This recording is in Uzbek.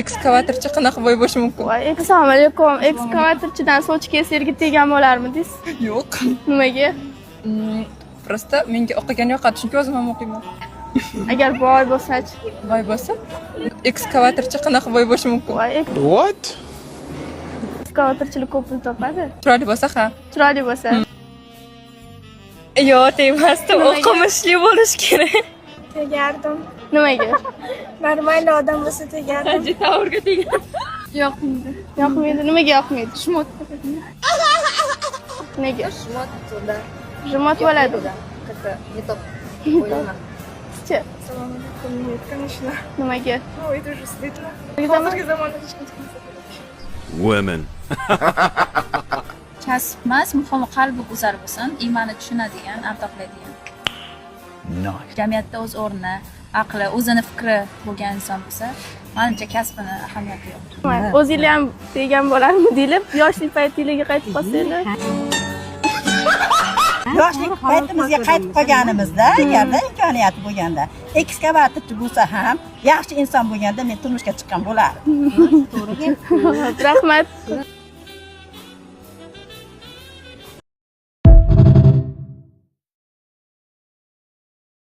Ekskavatorchi qanaqa boy bo'lishi mumkin? Voy, assalomu alaykum. Ekskavatorchidan sovchi kelsa, erga tegan bo'larmidingiz? Yo'q. Nimaga? Просто menga o'qigan yoqadi, chunki o'zim ham o'qiyman. Agar boy bo'lsachi? Boy bo'lsa, ekskavatorchi qanaqa boy bo'lishi mumkin? Voy. What? Ekskavatorchilik ko'p pul topadi. Chiroyli bo'lsa, ha. Chiroyli bo'lsa. Yo'q, tegmasdim. Nimaga? O'qimishli bo'lish kerak. Tegardim. Nimaga? Нормальный odam bo'lsa, tegardim. Tavrga tegan. Yoqmaydi. Yoqmaydi. Nimaga yoqmaydi? Жмот. Nega? Жмот туда. Жмот bo'ladi. Как-то не то. Больно. Sizchi? Assalomu alaykum. Нет, конечно. Nimaga? Ну, это уже стыдно. Hozirgi zamonda hech kim chiqmasa kerak. Women. Kasb emas, muhimi qalbi go'zal bo'lsin, iymoni tushunadigan, ardoqlaydigan, jamiyatda o'z o'rni, aqli, o'zini fikri bo'lgan inson bo'lsa, manimcha, kasbini ahamiyati yo'q. O'zinglar ham tegan bo'larmidinglar? Yoshlik paytinglarga qaytib qolsanglar. Yoshlik paytimizga qaytib qolganimizda, agarda imkoniyati bo'lganda, ekskavatorchi bo'lsa ham, yaxshi inson bo'lganda, men turmushga chiqqan bo'lardim. Rahmat.